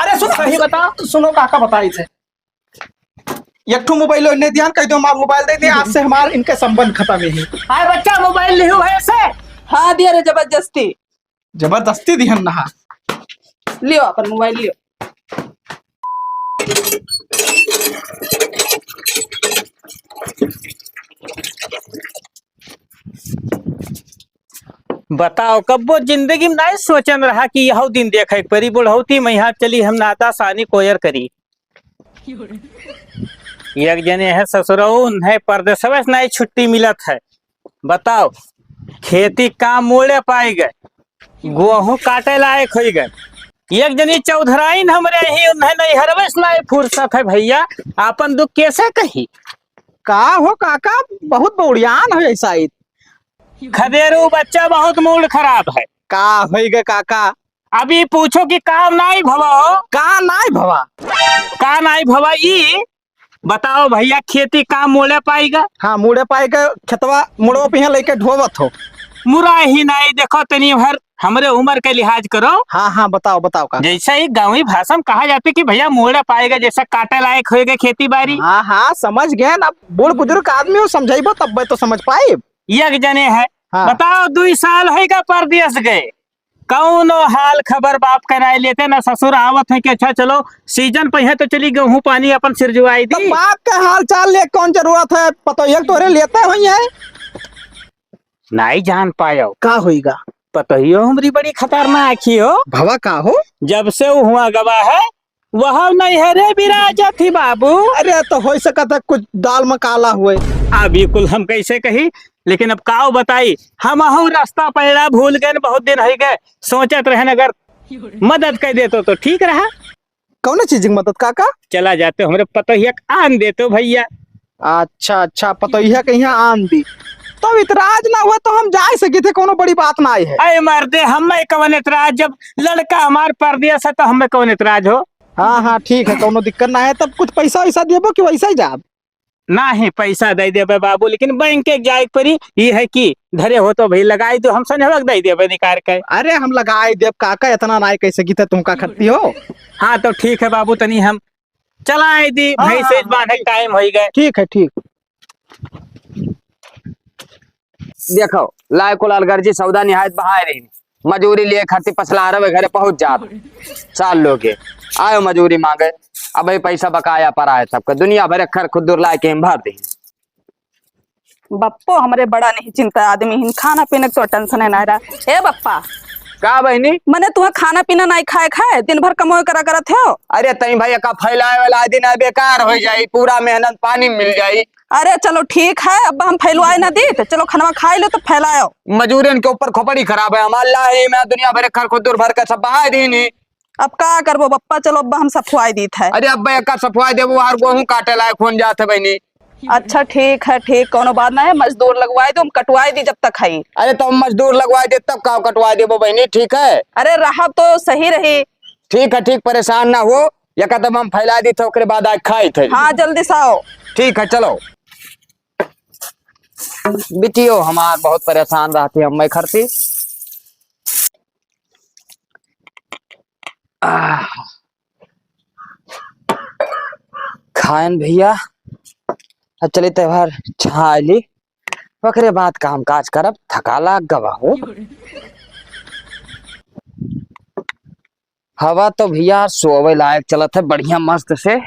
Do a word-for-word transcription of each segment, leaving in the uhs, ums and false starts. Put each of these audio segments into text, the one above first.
अरे सुन, सही बता। सुनो काका बताई थे, एक ठो मोबाइल इन्हें ध्यान कह दो, हमार मोबाइल दे दे, आज से हमार इनके संबंध खत्म ही। हाय बच्चा, मोबाइल लिहू है से? हाँ, दिया रे जबरदस्ती। जबरदस्ती दिहन ना। लियो अपन मोबाइल लियो। बताओ, कब्बो जिंदगी में नाहीं सोचन रहा कि यहू दिन देखे के परी। बुढ़ौती में यहाँ चली हम नाता सानी कोयर करी। एक जने है ससुरऊ, उन्हें परदेसवे से नाहीं छुट्टी मिलत है। बताओ, खेती काम मोड़े पाइ गए, गोहूँ काटे लायक होइ गए। एक जनी चौधराइन हमरे ही, उन्हें नैहरवे से नाहीं फुर्सत है भइया, आपन दुख कैसे कही? का हो काका, बहुत बौड़ियान हो ऐसा ही। खदेरू बच्चा बहुत मूड खराब है। का होइ गए काका? अभी पूछो कि काम नाहीं भवा हो। का नाहीं भवा? का नाहीं भवा ई बताओ भइया, खेती काम मोड़े पाइगा? हाँ, मोड़े पाइगा, खेतवा मोड़वा पे यहाँ लेके ढोवत हो। मुरा ही नाहीं, देखो तनी भर हमरे उम्र के लिहाज करो। हाँ, हाँ, बताओ, बताओ का? जैसे ही गाँवी भाषा में कहा जाता है कि भइया मोड़े पाइगा, जैसे काटे लायक होइ गए खेती बारी। हाँ, हाँ, समझ गए ना, बूढ़ बुजुर्ग आदमी हो, समझाइबो तब तो समझ पाई। एक जने है, हाँ। बताओ, दुई साल होइगा परदेस गए, कौनो हाल खबर बाप के नाहीं लेते, ना ससुर आवत है कि अच्छा चलो सीजन पे है तो चली गेहूं पानी अपन सिरजुआई तो दी। बाप का हाल चाल ले कौन जरूरत है, पतोहिया के तोरे लेते हुई है। नाहीं जान पायो। का होइगा? पतोहियो हमरी बड़ी खतरनाक ही हो। भवा का हो? जब से वो हुआ गवा है, वह नैहरे बिराजत ही बाबू। अरे, तो होइ सकत है कुछ दाल में काला हुए। आ, बिल्कुल हम कैसे कही, लेकिन अब काव बताई, हमहू रास्ता पैड़ा भूल गए, बहुत दिन होइ गए, सोचत रहन अगर मदद कर देतो तो ठीक रहा। कौन चीज की मदद काका? चला जाते हमरे पतोहिया के आन देतो भइया। अच्छा, अच्छा, पतोहिया के यहाँ आन दी, तो इतराज ना हुआ तो हम जाए सकी थे, कौनो बड़ी बात ना आई है। अरे मर्दे, हमें कौन इतराज, जब लड़का हमार परदेस है तो हमें कौन इतराज हो। हाँ, हाँ, ठीक है, कौनो दिक्कत ना है। तब कुछ पैसा वैसा देबो कि वैसा ही जाब? नाहीं, पैसा दे देबे बाबू, लेकिन बैंक के जाए के पड़ी। ये है कि धरे हो तो भाई लगाई दो, हम संझवक दे देबे निकाल के। अरे हम लगाई देब काका, इतना नाहीं कैसे की तुमका खत्ती हो। हाँ तो ठीक है बाबू, तनी हम चलाए दी, हाँ, भैंस हाँ, बांधे ठीक। टाइम होइ गए। ठीक है, ठीक। देखो, लायको लाल गर्जी सौदा निहायत बहाए रही। मजूरी लिए खातिर पछला रहे घरे पहुंच जात। चार लोग के आयो मजूरी मांगे, अब ये पैसा बकाया पर आए सबका, दुनिया भर अखर खुद्दुर लाए के हम भर दी। बप्पो हमरे बड़ा नहीं चिंता आदमी हिन, खाना पीने के तो टेंशन है ना रहा। ए बप्पा। का बहिनी? मने तुम्हें खाना पीना नहीं खाए खाए, दिन भर कमोए करा करत हो। अरे तई भाई का फैलाए वाला दिन है, बेकार होइ जाई, पूरा मेहनत पानी में मिल जाई। अरे चलो ठीक है, अब हम फैलवाए ना दी, तो चलो खनवा खाई लो तो फैलाओ। मजूरन के ऊपर खोपड़ी खराब है हमार, लाही में दुनिया भर खर खुद्दुर भर के सब बहाए दीनी। अब का करबो बप्पा, चलो अब हम सफवाई दीत है। अरे अब एका सफवाई देबो, आर गोहूं काटे लायक होन जात है बहिनी। अच्छा ठीक है, ठीक, कौनो बात ना है, मजदूर लगवाए दो, हम कटवाए दी जब तक है। अरे तो हम मजदूर लगवाए दे तब का कटवाए देबो बहिनी, ठीक है? अरे रहा तो सही रही। ठीक है, ठीक, परेशान ना हो, या कदम हम फैला दी थे, ओकरे बाद आज खाई थे। हाँ, जल्दी से आओ। ठीक है, चलो। बिटियो हमार बहुत परेशान रहती है, अम्मा खरती। आह। खायन भइया, अब चली त्योहार छाली, ओकरे बाद काम काज करब, थका लाग गवा हो। हवा तो भइया सोवे लायक चलत है बढ़िया मस्त से,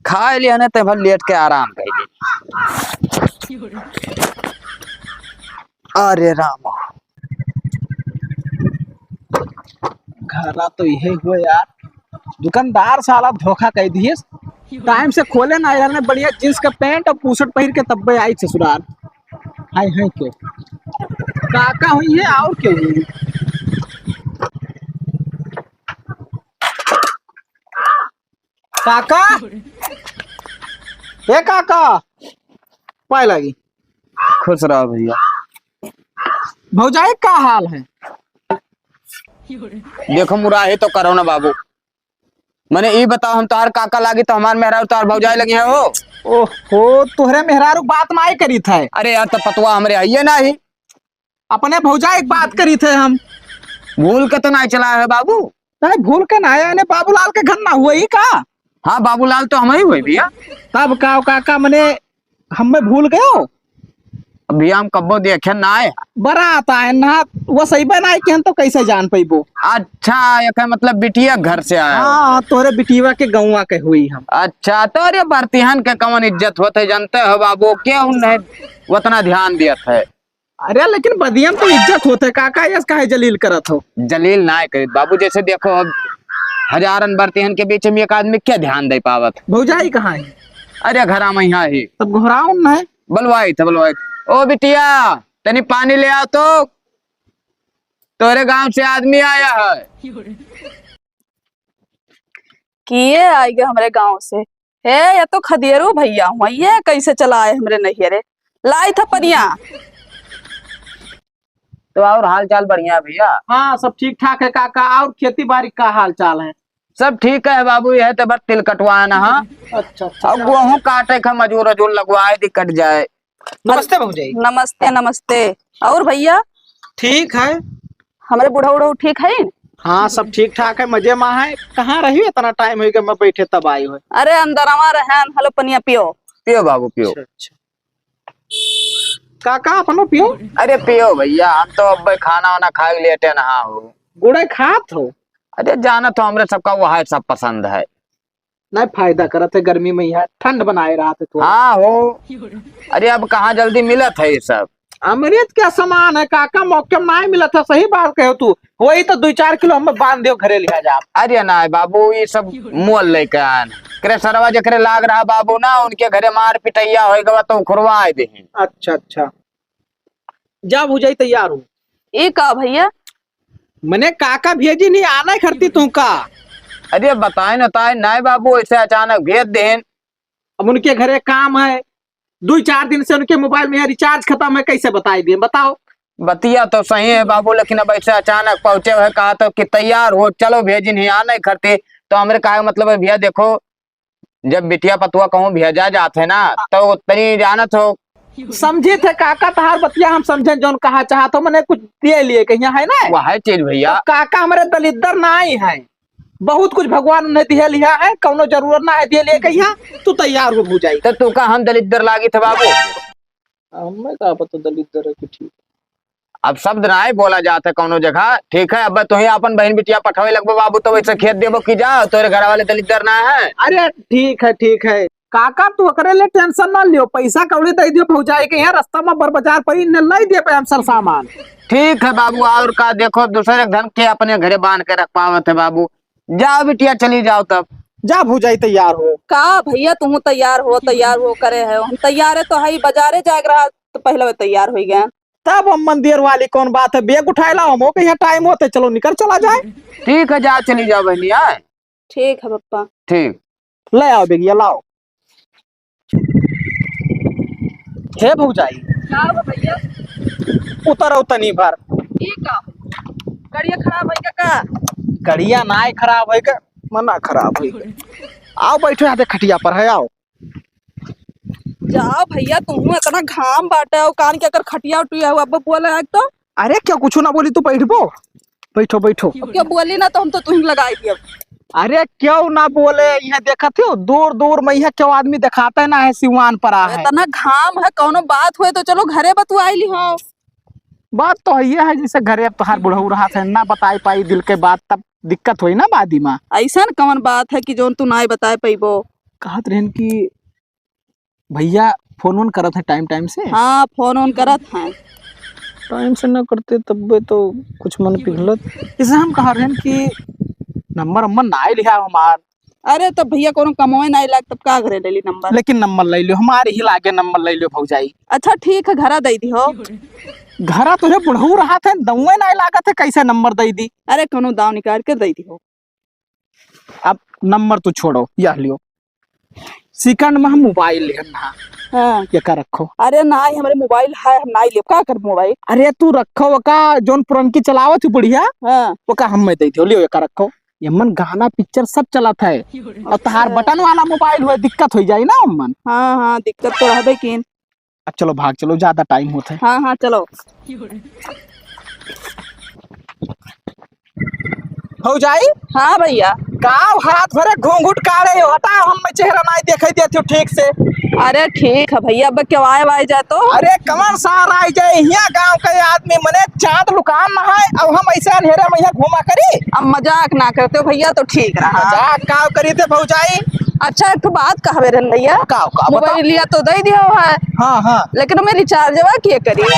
खाए लिया ने ते भर लेट के आराम कर ली। अरे राम, घरा तो यही हुए यार, दुकानदार साला धोखा कर दिए, टाइम से खोले ना यार, ने बढ़िया जींस का पैंट और बुशर्ट पहिर के तब्बे आई ससुराल। हाय हाय के काका हुई है और क्यों हुई? काका, ए काका, पाए लागी। खुश रहो भइया। भौजाई का हाल है? देखो मुराही तो करो ना बाबू, मने ई बताओ, हम तोहार काका लागी तो हमार मेहरारू तोहार भौजाई लगी है हो? ओहो, तोहरे मेहरारू बात नाई करी थे। अरे यार, तो पतवा हमरे आइए ना ही। अपने भौजाई के बात करी थे हम। भूल के तो नाई चला है बाबू। नहीं, भूल के ना आया, ने बाबूलाल के घर ना हुआ ही का? हाँ, बाबूलाल तो हम ही हुए भैया। तब का, काका, मने हमें भूल गयो? भैया, हम कब्बो देखे ना आए। बरात आए ना, वो सही बना आए कि हम तो कैसे जान पैबो? अच्छा, एक है मतलब बिटिया घर से आए हो। हाँ, तोरे बिटिया के गौवा के हुई हम। अच्छा, तोरे बरतिहन के कौन इज्जत होते, जानते हो बाबू, क्यों नहीं उतना ध्यान दिया था? अरे, लेकिन बदियम तो इज्जत होते, काका, यस काहे जलील करत हो? जलील ना करित बाबू, जैसे देखो, अब हजारन बरतिहन के बीच में एक आदमी क्या ध्यान दे पावत? भौजाई कहाँ है? अरे, घरा में यहाँ ही। तब घोराउन ना है? बलवाई थे, बलवाई थे। ओ बिटिया, तनी पानी ले आओ तो, तोरे गांव से आदमी आया है। किए आइगे हमरे गांव से? हे, ये तो खदियरू भैया हुआ, ये कैसे चला आए हमरे नैहरे? लाई था पनिया। तो और हाल चाल बढ़िया है भैया? हाँ, सब ठीक ठाक है काका। और खेती बाड़ी का हाल चाल है? सब ठीक है बाबू, यह तो बस तिल कटवाना है। अच्छा, अच्छा। और गेहूं काटे का मजूर अजूर लगवाए दी, कट जाए। नमस्ते भौजाई। नमस्ते, नमस्ते। और भैया? ठीक है। हमरे बुढ़ऊ उढ़ऊ ठीक है? हाँ, सब ठीक ठाक है, मजे में है। कहाँ रही इतना टाइम हो गया, मैं बैठे तब आई हो। अरे, अंदरवा रहन, हलो पनिया पियो। पियो बाबू, पियो। अच्छा, अच्छा। काका, अपनो पियो। अरे पियो भैया, हम तो अब खाना वाना खा के लेटे नहा हो। गुड़े खात हो? अरे जानत हो, हमरे सबका वह है, सब पसंद है। नहीं, फायदा करत है, गर्मी में यहाँ ठंड बनाए रहत है थोड़ा। हाँ हो। अरे अब कहाँ जल्दी मिलत है ये सब? अमृत क्या सामान है काका, मौके में नहीं मिलत है, सही बात कहो तू। वही तो दो चार किलो हमें बांध दियो, घरे लिया जा। अरे नहीं बाबू, ये सब मोल लेके आन। क्रेशरवा जकरे लाग रहा बाबू ना, उनके घरे मार पिटैया होई गवा तो उखरवा आए दे। अच्छा, अच्छा। जा भौजाई, तैयार हो। ई का भैया? मने काका भेजी नहीं आना करती तू का? अरे बताए न ताए, नाय बाबू, ऐसे अचानक भेज देन। अब उनके घरे काम है, दो चार दिन से उनके मोबाइल में रिचार्ज खत्म है, कैसे बताई दिए, बताओ? बतिया तो सही है बाबू, लेकिन अब ऐसे अचानक पहुँचे हुए, कहा तो कि तैयार हो, चलो भेजी नहीं आना करती, तो हमरे कहा मतलब है भैया, देखो जब बिटिया पतुआ कहूँ भेजा जात है ना, तो तनी जानत हो। समझे थे काका, तहार बतिया हम समझे, जौन कहा चाहत हो, मने कुछ दे लिए कहिया है ना। वह चीज भैया। तो काका हमरे दलिद्दर ना आई है, बहुत कुछ भगवान उन्हें दिए लिया है, कौनो जरूरत ना है दिए लिए कहिया। तू तैयार हो भौजाई। तो तू का हम दलिद्दर लागी थे बाबू? हमें का पता दलिद्दर है कि ठीक। अब शब्द ना है बोला जात है कौनो जगह, ठीक है? अब तुही अपन बहन बिटिया पठवे लगबो बाबू, तो वैसे खेत देबो कि जा, तोरे घर वाले दलिद्दर ना है। अरे ठीक है, ठीक है काका, तू ओकरे लिए टेंशन ना लियो, पैसा कौड़ी दे दियो भौजाई के यहाँ, रास्ता में बर बाजार पर इन्हें लाई दे पे हम सर सामान। ठीक है बाबू, और का, देखो दूसरे धन के अपने घरे बांध के रख पावत है बाबू। जाओ बिटिया, चली जाओ तब। जा भौजाई, तैयार हो। का भैया, तुहू तैयार हो, तैयार हो करे है? हम तैयार है तो हई, बाजारे जाए के रहा तो पहले वो तैयार हो गए। तब हम मंदिर वाली कौन बात है, बैग उठाए लाओ, हम हो के यहाँ टाइम होते, चलो निकल चला जाए। ठीक है, जा चली जाओ बहनी, आए। ठीक है पप्पा। ठीक। ले आओ बेगिया, लाओ। हे भौजाई। का हो भैया? उतरो तनी भर। ई का हो? गड़िया खराब होई का? गड़िया नाय खराब होई का, मना खराब होई का। आओ बैठो यहाँ दे खटिया पर है, आओ। जाओ भैया, तुहू इतना घाम बाटे, और कान के अगर खटिया उटिया हो, अब बोले आग तो। अरे क्यों कुछ ना बोली, तू बैठबो, बैठो, बैठो। अब क्यों बोली ना तो हम तो तुही लगाई दियब। अरे क्यों ना बोले, यहाँ देखत हो दूर दूर में यहाँ क्यों आदमी देखाता है ना है सिवान पर आ है। इतना घाम है, कौनो बात हुए तो चलो घरे बतुआई ली हो। बात तो है, ये है जैसे घरे अब तोहार बुढ़ऊ रहा थे ना बताई पाई दिल के बात, तब दिक्कत होई ना बादी में। ऐसन कौन बात है कि जौन तू नाय बताए पैबो? कहत रहन कि भैया फोन वोन करत हैं टाइम टाइम से? हाँ, फोन वोन करत हैं। टाइम से ना करते तब तो कुछ मन पिघलत। जैसे हम कहा रहन कि नंबर वंबर ना लिहा हमार। अरे तो भैया कोनो कमवे ना लाग तब का घरे ले ली नंबर? लेकिन नंबर ले लियो, हमारे ही लागे नंबर ले लियो भौजाई। अच्छा ठीक है, घरा दे दी हो। घरा तो है बुढ़ऊ रहा थे, दउए ना लागत है, कैसे नंबर दे दी? अरे कोनो दाव निकाल के दे दी हो। अब नंबर तो छोड़ो, यह लियो। सेकंड में हम मोबाइल लेहन ना। हाँ। ये का रखो? अरे नाई, हमरे मोबाइल है, हम नाई लेब। का कर मोबाइल? अरे तू रखो, ओका जौन पुरनकी चलावत ही बुढ़िया, हाँ। ओका हम में दे दियो, लियो ये का रखो। ये मन गाना पिक्चर सब चलत है। और तहार बटन वाला मोबाइल हुए, दिक्कत हो जाई ना मन। हाँ, हाँ, दिक्कत तो रहबे कीन। अब चलो भाग चलो, ज्यादा टाइम होत है। हाँ, हाँ, चलो। भौजाई? हाँ भैया। काव हाथ भरे घूंघट काढ़े हो? हटाओ, हम चेहरा नाई देखे देते हो ठीक से। अरे ठीक है भैया, अब केवाय वाय जाए तो। अरे कमर सार आई जाए, हियाँ गाँव के आदमी मने चाँद लुकाम है, अब हम ऐसे अंधेरे में हियाँ घूमा करी? अब मजाक ना करते हो भैया, तो ठीक रहा। मजाक काव करी थे भौजाई? अच्छा, एक ठो बात कहबे रहन भैया। काव, काव, बताओ। मोबाइलिया तो दे दिया हुआ है। हाँ, हाँ। लेकिन ओमे रिचार्जवा के करी?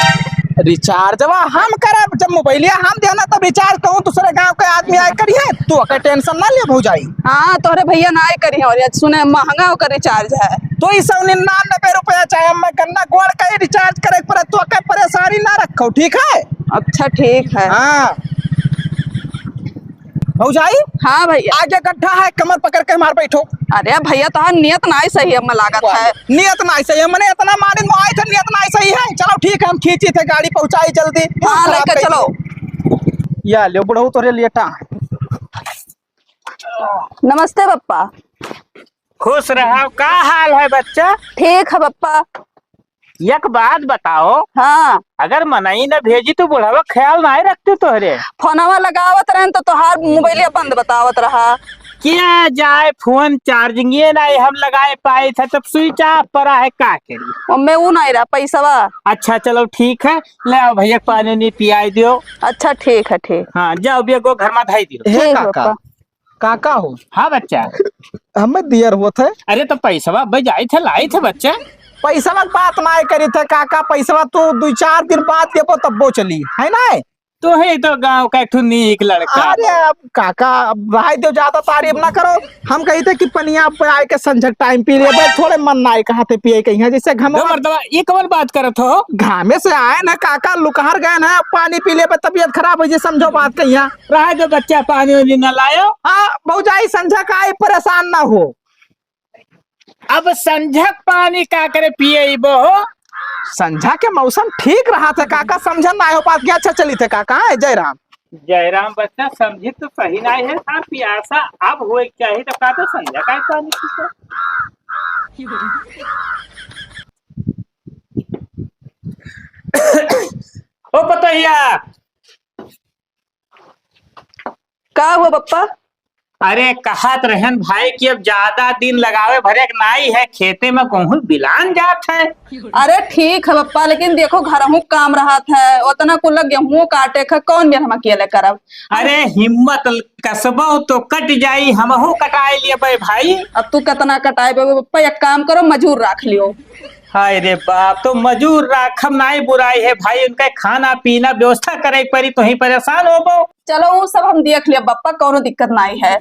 रिचार्जवा हम करब, जब मोबाइलिया हम देना तब रिचार्ज कहूँ दूसरे गाँव के आदमी आए करिए, तू ओकर टेंशन ना ले भौजाई। हाँ, तोहरे भैया ना आए करिए, और आज सुने महंगा ओकर रिचार्ज है। तो ई सौ निन्यानबे रुपया चाहे मैं गन्ना गोड़ के रिचार्ज करे के पड़े, तू ओकर परेशानी ना रखो, ठीक है? अच्छा, ठीक है। हाँ। भौजाई? हाँ भैया। आगे गड्ढा है, कमर पकड़ के हमार बैठो। अरे भैया, तोहार नियत नाई सही है, हमें लागत है। नियत नाई सही है, मने इतना मारिन मोआई थे, नियत नाई सही है। चलो ठीक है, हम खींची थे गाड़ी, पहुँचाई जल्दी। हाँ, लेके चलो। या ले बुढ़ऊ, तोरे लिए टा। नमस्ते पप्पा। खुश रहो। का हाल है बच्चा? ठीक है पप्पा। एक बात बताओ, हाँ। अगर मनई न भेजी तो बुढ़वा ख्याल नाई रखती तोहरे। फोनवा लगावत रहन तो तोहार मोबाइलिया बंद बतावत रहा। क्या जाए, फोन चार्जिंगे नाई हम लगाए पाई था, तब स्विच ऑफ पड़ा है, का करी? ओमे ऊ नाई रहा पैसवा। अच्छा चलो ठीक है, ले आओ भैया पानी नहीं पियाई दियो। अच्छा ठीक है, ठीक। हाँ जाओ भैया, गो घर में धाई दियो। हे ठीक है काका। पप्पा। काका हो? हाँ बच्चा। हमें दियर होत है। अरे तो पैसवा अब्बे जाई थे, लाई थे बच्चा। पैसवा के बात ना करी थे काका, पैसवा तू दो चार दिन बाद देबो तब्बो चली, है ना? तू ही तो गाँव का एक ठो नीक लड़का। अरे अब काका, अब भाई देव ज्यादा तारीफ ना करो। हम कही थे कि पनिया पे आए के संझक टाइम पी लेबे, थोड़े मन ना आए कहाँ थे पिए कहीं, जैसे घम दो मर्दवा, ये कवन बात करत हो? घामे से आए ना काका, लुकहर गए ना, पानी पी लेबे, तबीयत खराब हो जाए, समझो बात कहिया। रहे दो बच्चा, पानी उनी न लायो। हाँ, भौजाई संझा का आई, परेशान ना हो। अब संझा क पानी का करे पिएबो हो? संझा के मौसम ठीक रहा थे काका, समझा ना हो बात के। अच्छा चली थे काका, हाँ, जय राम। जय राम बच्चा, समझी तो सही ना है, हाँ, पियासा अब होए के चाहिए, तो का तो संझा का ही पानी पीते। ओ पतोहिया, का हुआ पप्पा? अरे कहत रहन भाई कि अब ज्यादा दिन लगावे भरे के नाई है, खेते में गेहूं बिलान जात है। अरे ठीक है पप्पा, लेकिन देखो घरहू काम रहत है, उतना कुल गेहूं काटे क कौन मेर हम अकेले करब? अरे हिम्मत कसबो तो कट जाई, हमहू कटाए लेबे भाई। अब तू कितना कटाए बे पप्पा, एक काम करो, मजूर राख लियो। हाय रे बाप, तो मजूर राखब नाई बुराई है भाई, उनका खाना पीना व्यवस्था करे के परी, तो ही परेशान होबो। चलो, उ सब हम देख लेब बप्पा, कौनो दिक्कत नाई है।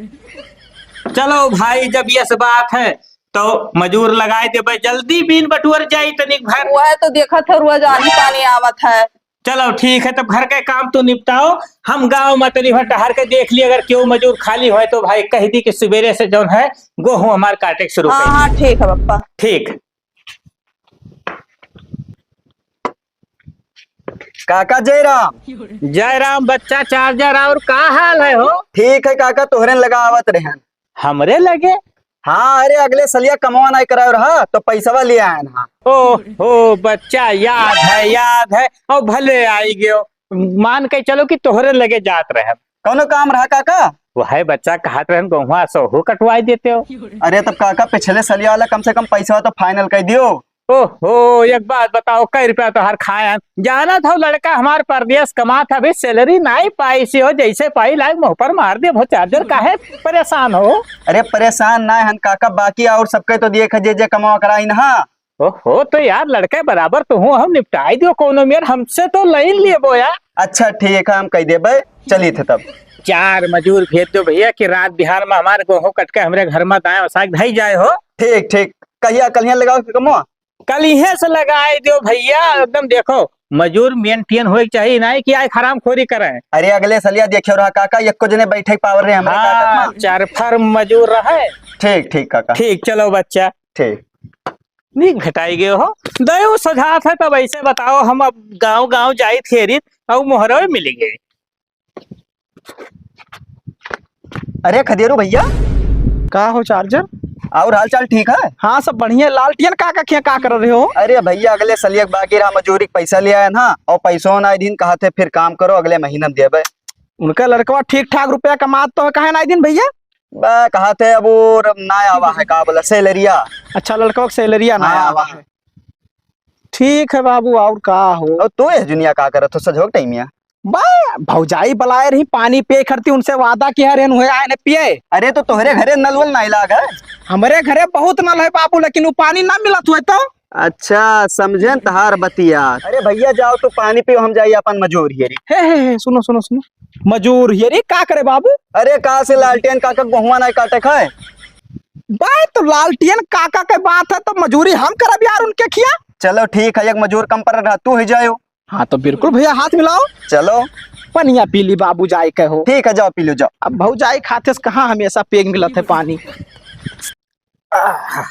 चलो भाई, जब ये सब बात है, तो मजूर लगाए देबे, जल्दी बीन बटुअर जाई तनिक भर। वह तो देखत है, रोज आनी पानी आवत है। चलो ठीक है, तब घर के काम तो निपटाओ, हम गाँव में तनी भर टहर के देख ली, अगर केहू मजूर खाली होए तो भाई कह दी कि सुबेरे से जौन है, गेहूं हमार काटे के शुरू हाँ, कर दी। हाँ, ठीक है बप्पा। ठीक। काका जय राम। जय राम बच्चा चार्जर, और का हाल है हो? ठीक है काका, तोहरे लगे आवत रहन। हमरे लगे? हाँ, अरे अगले सलिया कमवा नाई करायो रहा, तो पैसवा ले आयन हा। ओ हो बच्चा, याद है, याद है, और भले आई गयो। मान के चलो कि तोहरे लगे जात रहन। कौनो काम रहा काका? वह बच्चा कहत रहन, "गोहुआ सोहू कटवाई देते हो।" अरे तब काका, पिछले सलिया वाला कम से कम पैसा तो फाइनल कर दियो। ओहो, एक बात बताओ, कै रुपया तोहार खायन? जानत हो लड़का हमार परदेस कमात है, अभी सैलरी नाई पाई सी हो, जैसे पाई लायक मुँह पर मार दे, बहुत चार्जर काहे परेशान हो? अरे परेशान ना हन काका, बाकी और सबके तो दिए खे जे जे कमावा कराइन हा। ओहो, तो यार लड़के बराबर तो हूँ, हम निपटाई दियो कोनो मेर, हमसे तो लइन लेबो यार। अच्छा ठीक है, हम कह देबे, चली थे तब। चार मजूर भेज दो भैया कि रात बिहान में हमारे गोहूँ कट के हमरे घर में दाएं वसाक धई जाए हो। ठीक ठीक, कहिया कलिया लगाओ के कमवा? कलिहे से लगाए दियो भैया, एकदम देखो मजूर मेंटेन होए के चाहिए, नहीं कि आए हरामखोरी करे। अरे अगले सलिया देखियो रहा काका, एको जने बैठे पावर रहे हमरे हाँ, काका। चार फर्म मजूर रहे। ठीक ठीक काका। ठीक, चलो बच्चा। ठीक। नीक भेटाई गयो हो। दयो सजात है तब ऐसे बताओ, हम अब गाँव गाँव जाइत हेरित और मोहरवे मिल गए। अरे खदेरू भैया। का हो चार्जर? और हाल चाल ठीक है? हाँ सब बढ़िया। लालटियन का का खिया का कर रहे हो? अरे भैया अगले सलियक बाकी रहा मजूरी के पैसा ले आए ना, और पैसों ना दिन कहा थे फिर काम करो अगले महीना में देबे। उनका लड़कवा ठीक ठाक रुपया कमात तो है, काहे नाई दिन भइया? बा, कहा थे अब वो ना आवा है, का बोला, सैलरिया। अच्छा, लड़कवा के सैलरिया ना हाँ। आवा है। ठीक है बाबू, और का हो? और तू यह जुनिया का करत हो सजोक टाइमिया? बा, भौजाई बलाए रही पानी पिए खरती, उनसे वादा किया रहन हुए आए न पिए। अरे तो तोहरे घरे नल वल नाई लाग है? हमरे घरे बहुत नल है बाबू, लेकिन वो पानी ना मिलत हुए तो। अच्छा, समझेन तहार बतिया। अरे भइया जाओ तो पानी पियो, हम जाई अपन मजूर हियरी। हे, हे, हे, सुनो, सुनो, सुनो। मजूर हियरी का करे बाबू? अरे का से लालटेन काका गोहुआ नाई काटे खाए? बा, तो लालटेन काका के बात है तो मजूरी हम करब यार उनके खिया। चलो ठीक है, एक मजूर कम पर रहा, तू ही जायो। हाँ, तो बिल्कुल भइया, हाथ मिलाओ। चलो। पनिया पी ली बाबू जाए के हो। ठीक है, जाओ पी लो, जाओ। अब भौजाई खाते से कहाँ हमेशा पेग मिलत है पानी। आह।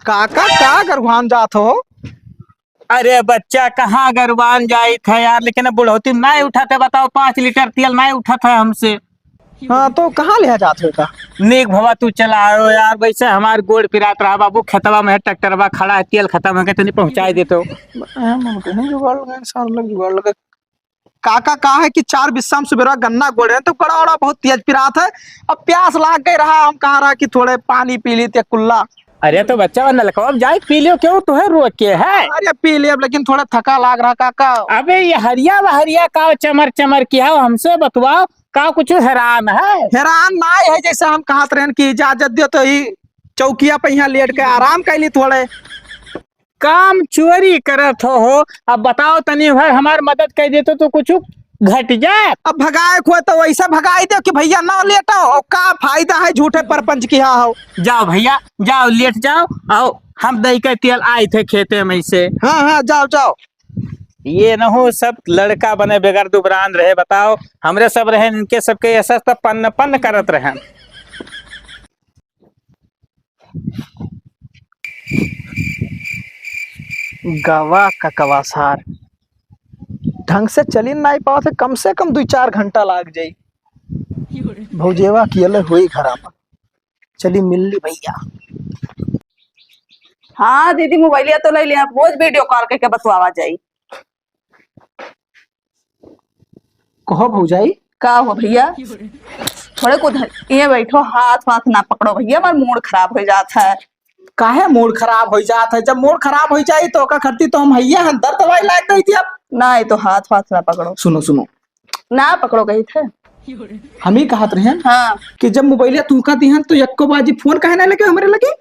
काका, का गरुआन जात हो? अरे बच्चा, कहाँ गरुआन जाइत है यार, लेकिन अब बुढ़ौती नाई उठत है, बताओ, पाँच लीटर तेल नाई उठत है हमसे। हाँ, तो कहाँ ले जात हो का? नीक भवा तू चला आयो यार, वैसे हमार गोड़ पिरात रहा बाबू, खेतवा में ट्रैक्टरवा खड़ा है, तेल खतम हो गया, तनी पहुँचाई देतो। हाँ, मन कहीं जुगाड़ लगा, सार लग जुगाड़ लगा। काका का है कि चार बिस्सा में सुबेरा गन्ना गोड़े हैं, तो गड़ा वड़ा बहुत तेज पिरात है। अब प्यास लाग गई रहा, हम कहा रहा कि थोड़े पानी पी ली ते कुल्ला। अरे तो बच्चा, वो नलकवा में जाए पी लियो, क्यों तुहे रोक के है? अरे पी लियो, लेकिन थोड़ा थका लाग रहा काका। अबे ये हरिया वहरिया का चमर चमर किया हो, हमसे बतवाओ, का कुछ हैरान है? हैरान नाई है, जैसे हम कहत रहन कि इजाजत दियो तो ही चौकिया पे यहाँ लेट के आराम कर ली थोड़े। काम चोरी करत हो, हो। अब बताओ तनी भर हमार मदद कर देतो तो कुछ घट जाए। अब भगाए को तो वैसे भगाई दो कि भइया ना लेटो, और का फायदा है झूठे परपंच किहा हो। जाओ भइया, जाओ लेट जाओ, आओ हम दई के तेल आए थे खेते में से। हाँ, हाँ, जाओ, जाओ। ये न हो सब लड़का बने बगैर दुबरान रहे, बताओ हमरे सब रहे, इनके सबके ऐसा सब पन्न पन्न करत रहे। गवा ककवा सार, ढंग से चली नाई पावत है, कम से कम दुई चार घंटा लाग जाई। भौजेवा अकेले होई घरा में, चली मिल ली भइया। हाँ दीदी, मोबाइलिया तो ले लिया, रोज वीडियो कॉल करके बतवावा जाई। कहो भौजाई। का हो भइया? थोड़े कुछ ये बैठो, हाथ वाथ ना पकड़ो भइया, हमार मूड खराब हो जात है। काहे मूड खराब हो जात है? जब मूड खराब हो जाई तो ओका खरती तो हम हइया हन, दर्द दवाई लायक कही थी अब। नाई तो हाथ वाथ ना पकड़ो। सुनो, सुनो। ना पकड़ो कही थे। हम ही कहत रहे हाँ। कि जब मोबाइलिया तुमका दिहन तो यक्को बाजी फोन काहे ना लगे हमरे लगे?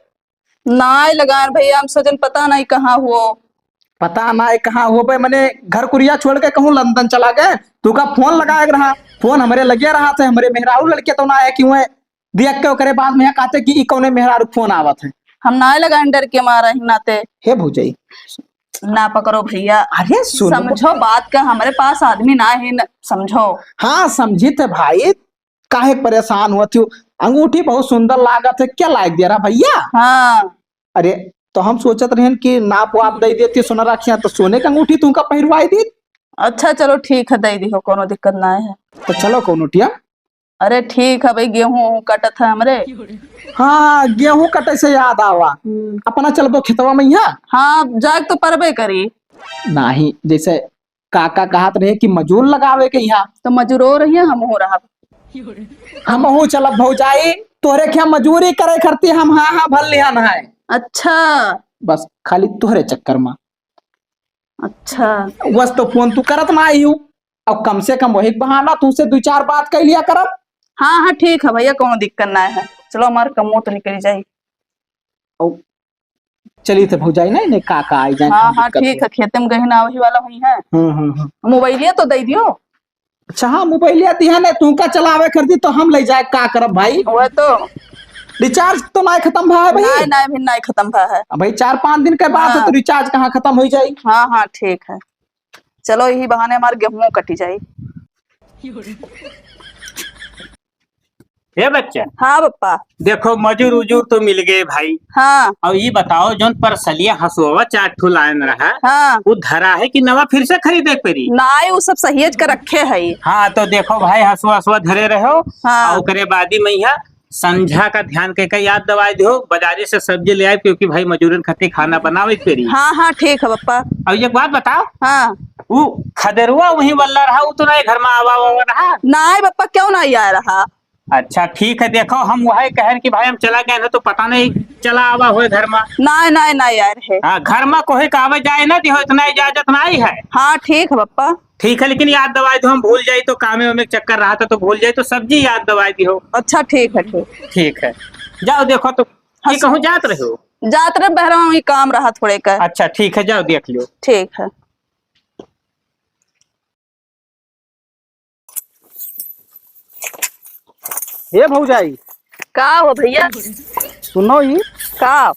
नाई लगान भइया, हम सोचन पता नाई कहाँ हुओ। पता नाई कहाँ हुओ बे, मने घर कुरिया छोड़ के कहूँ लंदन चला गए, तुका फोन लगाए रहा, फोन हमरे लगे रहा थे, हमरे मेहरारू लड़के तो ना आए कि हुए देख के ओकरे बाद में कहते कि ई कौने मेहरारू फोन आवत है। हम नाई लगान डर के मारा ही नाते। हे भौजाई। ना पकड़ो भइया। अरे सुनो। समझो बात का, हमरे पास आदमी ना है न, समझो। हाँ समझी थे भाई, काहे परेशान हुआ थी? अंगूठी बहुत सुंदर लागत है, क्या लायक दे रहा भइया? हाँ। अरे, तो हम सोचत रहन कि नाप वाप दे देती, सोना रखिया, तो सोने के अंगूठी तुमका पहिरवाई दी। अच्छा, चलो ठीक है, दे दिहो, कोनो दिक्कत ना है। तो चलो कोनो टिया। अरे ठीक है भाई, गेहूं कटत है हमरे। हाँ, गेहूं कटे से याद आवा, हम्म। अपना चलबो खेतवा में यहाँ। हाँ, जाग तो परबे करी। नहीं, जैसे काका कहत रहे कि मजूर लगावे के यहाँ। तो मजूरो रहिए, हमहू रहब। हमहू चलब भौजाई, तोहरे क्या मजूरी करे खरती हम हाँ हाँ भर लिहन है। अच्छा। बस खाली तोहरे चक्कर में। अच्छा। बस तो फोन तू करत ना आई हूँ, अब कम से कम वही बहाना तुमसे दो चार बात कह लिया करब। हाँ हाँ ठीक है भइया, कोनो दिक्कत ना है। चलो हमार कमो तो निकल जाई। और चली थे भौजाई, नहीं, नहीं, का, का आई जाए, हाँ, कौन हाँ, दिक्कत ठीक है। है, खेते में गहना वही वाला हुई है। हम्म, हम्म, हम्म। मोबाइलिया तो दे दियो। अच्छा, हाँ, मोबाइलिया दिया ने, तू का चलावे खरती तो हम ले जाए, का करब भाई? वह तो। रिचार्ज तो नाय खत्म भा है भाई? नाय, नाय, भी नाय खत्म भा है। अब भाई, चार पाँच दिन के बाद हाँ। तो रिचार्ज कहाँ खत्म हो जाई? हाँ, हाँ, ठीक है। चलो, यही बहाने हमार गेहूं कटी जाई। हे बच्चा। हाँ पप्पा। देखो, मजूर उजूर तो मिल गए भाई। हाँ। अब ये बताओ, जौन परसलिया हसुआ चार ठो लायन रहा, हाँ। वो धरा है कि नवा फिर से खरीदे के पड़ी? नाय, वो सब सहेज के रखे है। हाँ, तो देखो भाई, हसुआ हसुआ धरे रहो, हाँ। और ओकरे बादी में यहाँ संझा का ध्यान के, के याद दवाई दियो, बाजारी से सब्जी ले आए, क्योंकि भाई मजूरन खातिर खाना बनावे के पड़ी। हाँ, हाँ, ठीक है पप्पा। और एक बात बताओ। हाँ। वो खदेरुआ वहीं वाला रहा, वो तो नहीं घर में आवा, आवा रहा? नहीं पप्पा, क्यों नहीं आ रहा? अच्छा, ठीक है, देखो, हम वही कहन कि भाई हम चला गए हैं, तो पता नहीं चला आवा होए घर में। नहीं, नहीं, नहीं आ रहे। हाँ, घर में कोई का आवे जाए ना दिहो, इतना इजाजत नहीं है। हाँ, ठीक है पप्पा। ठीक है, लेकिन याद दवाई दो, हम भूल जाई तो कामे वामे के चक्कर रहा था तो भूल जाई, तो सब्जी याद दवाई दिहो। अच्छा, ठीक है, ठीक। ठीक है, जाओ देखो तो। हाँ, ये कहूँ जात रहे हो? जात रहे बहरा, वही काम रहा थोड़े का। अच्छा, ठीक है, जाओ देख लियो। ठीक है। ए भौजाई। का हो भैया? सुनो ही। का?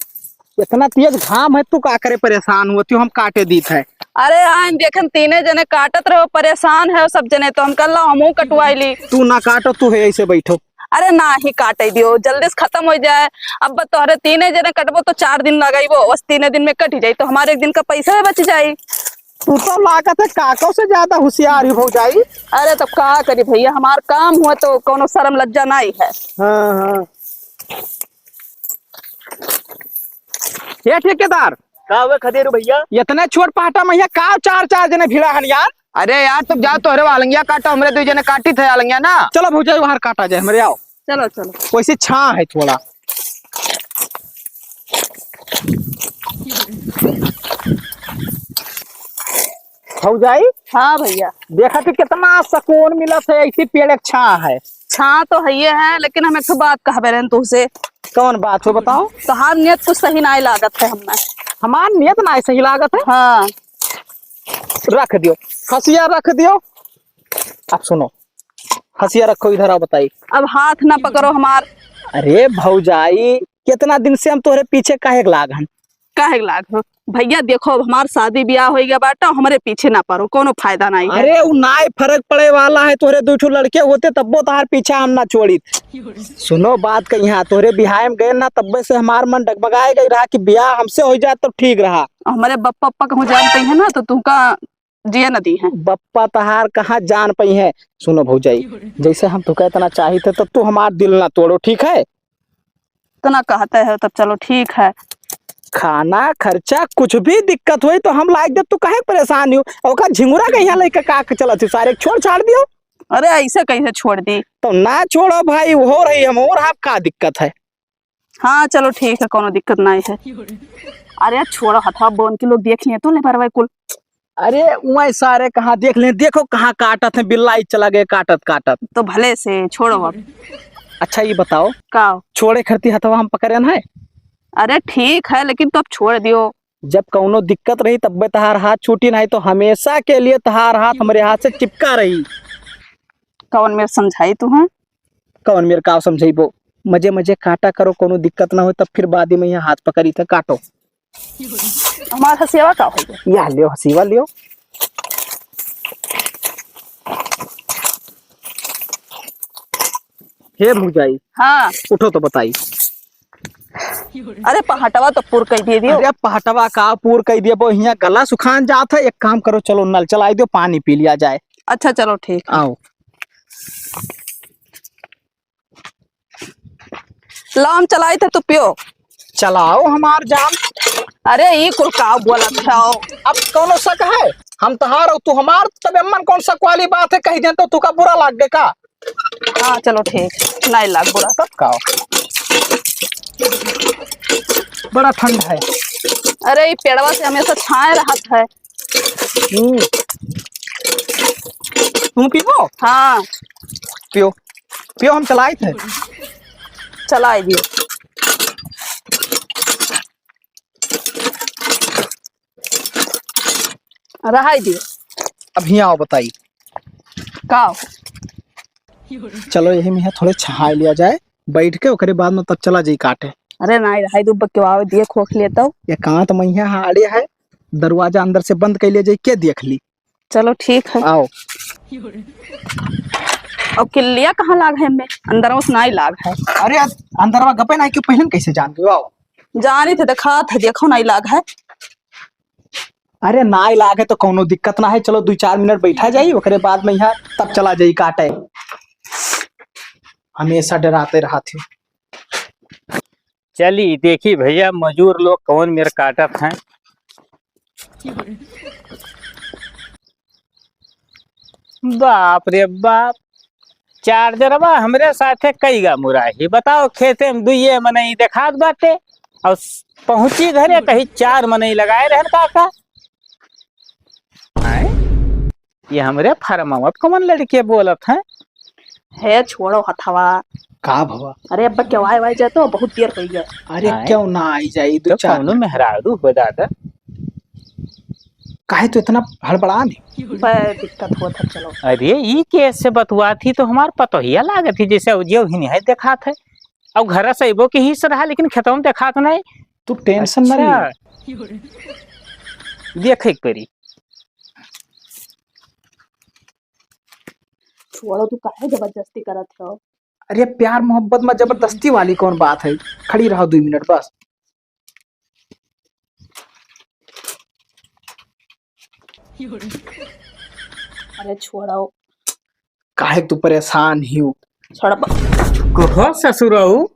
इतना तेज घाम है, तू का करे परेशान होती हो, हम काटे दीत है। अरे आइन देखेन तीने जने काटत रहो, परेशान है सब जने, तो हम कहला हमहू कटवाई ली। तू ना काटो, तू है ऐसे बैठो। अरे ना ही काटे दियो, जल्दी से खत्म हो जाए। अब तोहरे तीने जने कटबो तो चार दिन लगइबो, बस तीने दिन में कट ही जाई तो हमारे एक दिन का पैसा भी बच जाई। तू तो लागत है काको से ज्यादा होशियार ही भौजाई। अरे तो का करी भैया, हमार काम हुआ तो कोनो शर्म लज्जा नहीं है। हाँ, हाँ। ये ठेकेदार, का हुआ खदेरू भैया? इतने छोट पहाटा में यहाँ का चार चार जने भिड़ा हन यार? अरे यार, तुम जाओ तोहरे वालंगिया काटो, हमरे दो जने काटी थे आलंगिया ना। चलो भौजाई, बाहर काटा जाए, हमरे आओ। चलो, चलो। वैसे छाँ है थोड़ा। भौजाई? हाँ भैया। देखा कि कितना सुकून मिलत है, ऐसी पेड़ एक छाँ है। छाँ तो है ये है, लेकिन हम एक ठो बात कहबे रहन तुहसे। कौन बात हो, बताओ। तोहार नियत कुछ सही नाई लागत है हमें। हमार नियत नाई सही लागत है? हाँ। रख दियो, हसिया रख दियो। अब सुनो, हसिया रखो इधर, आओ बताई। अब हाथ ना पकड़ो हमार। अरे भौजाई, कितना दिन से हम तोहरे पीछे काहे के लाग हन? काहे के लाग हो? भैया देखो, अब हमार शादी ब्याह हो गया बाटा, हमरे पीछे ना पड़ो, कोनो फायदा नहीं है। अरे उ नाई फर्क पड़े वाला है, तोहरे दो ठो लड़के होते तब्बो तोहार पीछा हम ना छोड़ित। सुनो बात का, यहाँ तोहरे बिहाय में गए ना, तब्बे से हमार मन डगमगाए गई रहा कि ब्याह हमसे हो जाए तो ठीक रहा। हमरे बप्पा, पप्पा कहूँ जान पई है ना तो तुमका जिए न दी है। बप्पा तहार कहाँ जान पई है। सुनो भौजाई, जैसे हम तुका इतना चाहित है तो तू हमार दिल ना तोड़ो, ठीक है? इतना कहते हो तब चलो ठीक है। खाना खर्चा कुछ भी दिक्कत होई तो हम लाइक दे, तू काहे परेशान हो? ओका झिंगुरा के यहाँ लेके का के चलत हो सारे, छोड़ छाड़ दियो। अरे ऐसे कैसे छोड़ दी? तो ना छोड़ो भाई, हो रही हम और आप का दिक्कत है? हाँ, चलो ठीक है, कोनो दिक्कत नहीं है। अरे छोड़ो हथवा बोन के लोग देख लिए तो ले भरवाई कुल। अरे उहाँ सारे कहाँ देख ले, देखो कहाँ काटत है, बिल्ला ही चला गए काटत काटत। तो भले से छोड़ो अब। अच्छा ये बताओ, का? छोड़े खरती हथवा हम पकड़े न है? अरे ठीक है, लेकिन तो अब छोड़ दियो। जब कौनो दिक्कत रही तब्बे तहार हाथ छूटी, नहीं तो हमेशा के लिए तहार हाथ हमरे हाथ से चिपका रही। कौन मेर समझाई तू है? कौन मेर का समझाइबो? मजे मजे काटा करो, कौनो दिक्कत ना हो, तब फिर बाद में यहाँ हाथ पकड़ी था काटो। हमार हसियावा का हो गया? या लियो, हसियावा लियो। हे भौजाई, हाँ। उठो तो बताई। अरे पहाटवा तो पूर कई दिए दियो। अरे पहाटवा का पूर कई दिए, वो हियाँ गला सुखान जात है। एक काम करो, चलो नल चलाई दियो, पानी पी लिया जाए। अच्छा चलो ठीक है। आओ। लो हम चलाई थे, तू पियो। चलाओ हमार जान। अरे ई कुल का बोलत हो? अब कौनो शक है? हम तहार और तू हमार, तब एमन कौन शक वाली बात है? कही देन तो तू का बुरा लाग गए का? हाँ चलो ठीक, नहीं लाग बुरा। तब का? बड़ा ठंड है। अरे ई पेड़वा से हमेशा छाए रहत है। हम्म। तुम पीबो? हाँ। पियो, पियो, हम चलाई थे। चलाई दियो। रहाई दियो। अब हियाँ आओ, बताई। का? चलो, यही में है, थोड़े छहाई लिया जाए बैठ के, ओकरे बाद में तब चला जाई काटे। अरे नाई, रहाई दो, बक्के आवे दिए, खोख लेता हूँ। ये कांत मैया हाड़े है, दरवाजा अंदर से बंद कर लिया जाए, के देख ली? चलो ठीक है। आओ। और किल्लिया कहाँ लाग है? में अंदर उस नाई लाग है। अरे, अंदरवा गपे नाई के पहले कैसे जान गयो? आओ। जानी थे, देखा था, देखो नाई लाग है। अरे नाई लागे तो कौनो दिक्कत ना है, चलो दो चार मिनट बैठा जाई, ओकरे बाद में यहाँ तब चला जाई काटे। हमेशा डराते रहत हो। चली देखी भइया, मजूर लोग कौन मेर काटत हैं। बाप रे बाप, चार्जरवा हमरे साथे कई गा मुराही। बताओ, खेते में दुइये मनई देखात बाटे, और पहुँची घरे कहीं चार मनई लगाए रहन काका। आए? ये हमरे फरमावत कौन लड़के बोलत हैं? हे छोड़ो हथवा। का भवा? अरे अब्बा के वाई वाई जातो, बहुत देर होइ गया। अरे आए? क्यों ना आई जाई, दो तो चार कौनो मिनट। मेहरारू हो दादा। काहे तू इतना हड़बड़ा नहीं? बे दिक्कत होत है, चलो। अरे ई कैसे बतुआ थी, तो हमार पतोहिया लागत थी, जैसे उजियो ही नहीं है देखात है। और घर से अइबो की ही से रहा, लेकिन खेतों में देखात नहीं। तू टेंशन ना अच्छा। ले। देखे एक बेरी। छोड़ो, तू काहे जबरदस्ती करत हो? अरे प्यार मोहब्बत में जबरदस्ती वाली कौन बात है? खड़ी रहो दो मिनट बस। अरे छोड़ो। काहे तू परेशान ही हो? छोड़ ब- कहो ससुरऊ,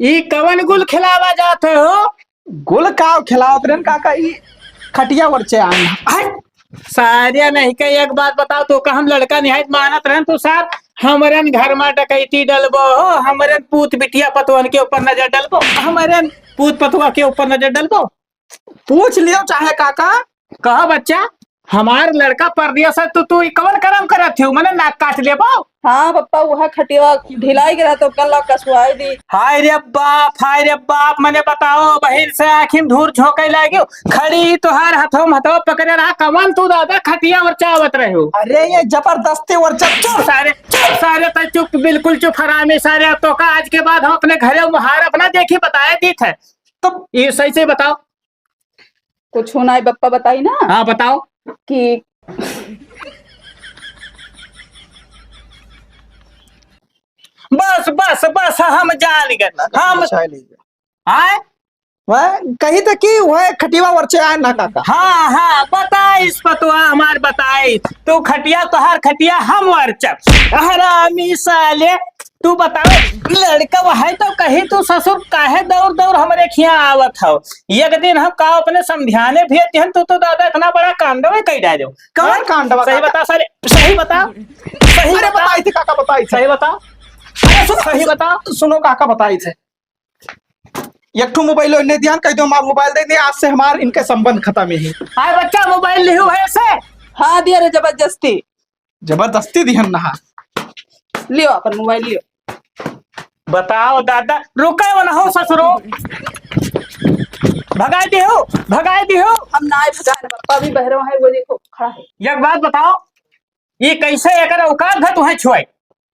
ई कवन गुल खिलावा जात हो? गुल का खिलावत रहन काका, ई खटिया वरचे आन। हट! सारे नहीं के एक बात बताओ, तो का हम लड़का निहायत मानत रहन तू सार? हमरन घर में डकैती डलबो हो, हमरन पूत बिटिया पतवन के ऊपर नजर डलबो, हमरन पूत पतवा के ऊपर नजर डलबो। पूछ लियो चाहे काका। कहा बच्चा, हमार लड़का परदेस है, तो तू ई कवन करम करत हो? मने नाक काट लेबो? हाँ पप्पा, वह खटिया ढिलाई के रहा तो कल कसवाई दी। हाय रे बाप, हाय रे बाप, मने बताओ, बहिन से आँखी में धूर झोंके लागियो। खड़ी तोहार हथवा में हथवा पकड़े रहा, कवन तू दादा खटिया वरचावत रहे हो? अरे ये जबरदस्ती वरचा, चुप सारे, चुप सारे, तै चुप, बिल्कुल चुप हरामी सारे। अब तो का आज के बाद हम अपने घरे मुहार अपना देखी बताए दीत है। तो ये सही से बताओ। कुछ होना है बप्पा बताई ना। हाँ बताओ। कि बस बस बस हम जान गए। हम आए। वह कही तो कि वह खटिया वरचे आए ना काका। हाँ हाँ, बताइस पतवा हमार, बताइस। तू खटिया, तोहार खटिया हम वरचब। हरामी साले, तू बताओ, लड़का वह है तो कही तू ससुर काहे दौड़ दौड़ हमरे खिया आवत हो? एक दिन हम का अपने समझाने भेज दिहन, तू तो दादा इतना बड़ा कांडवे कई डाले हो। कौन कांडवा सही काका? बता सारे, सही बता, सही अरे बता। बताई थे काका, बताई थे। सही बता। अरे सुनो, सही बता। सुनो काका, बताई थे। एक ठो मोबाइल इन्हें दिहन, कह दो हमार मोबाइल दे दे, आज से हमार इनके संबंध खत्म ही। आए बच्चा, मोबाइल लिहू है से? हाँ दिया रे जबरदस्ती। जबरदस्ती दिहन ना। लियो अपन मोबाइल लियो। बताओ दादा, रुके वो ना हो ससुरो। भगाई दिहू, भगाई दिहू। हम ना भगाए बप्पा, अभी बहरो है, वो देखो खड़ा है। एक बात बताओ, ये कैसे एकर औकात है तुहें छुआई?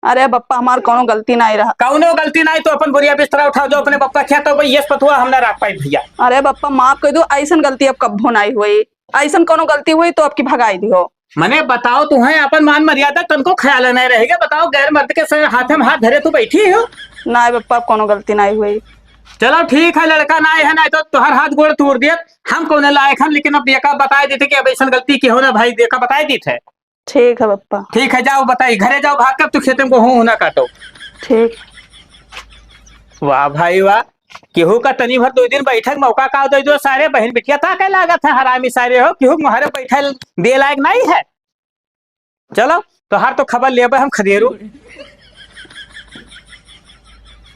अरे बप्पा, हमार कौनो गलती नाई रहा। कौनो गलती नाई तो अपन बोरिया बिस्तरा उठाओ, जो अपने बप्पा खेत हो, यस पतुआ हम ना रख पाई भैया। अरे बप्पा, माफ कर दो, ऐसन गलती अब कब्बो नाई हुई। ऐसन कौनो गलती हुई तो अब की भगाई दिहो। मने बताओ, तुहें अपन मान मर्यादा तनको ख्याल नहीं रहेगा? बताओ, गैर मर्द के सर हाथ में हाथ धरे तू बैठी हो। नाई बप्पा, अब कौनो गलती नाई हुई। चलो ठीक है, लड़का नाई है, नाई तो तुहार हाथ गोड़ तोड़ दियत। हम कौने लायक हम, लेकिन अब देखा बताए देते कि अब ऐसन गलती की हो ना भाई, देखा बताए देते। ठीक है बप्पा। ठीक है, जाओ बताई, घरे जाओ, भाग कर तू खेते में गोहूं ना काटो। ठीक। वाह भाई वाह, केहू का तनी भर दो दिन बैठक मौका का दे दो सारे, बहन बिटिया ता के लागत है हरामी सारे हो, केहू मुहारे बैठल दे लायक नहीं है। चलो, तोहार तो खबर लेबे हम खदेरू।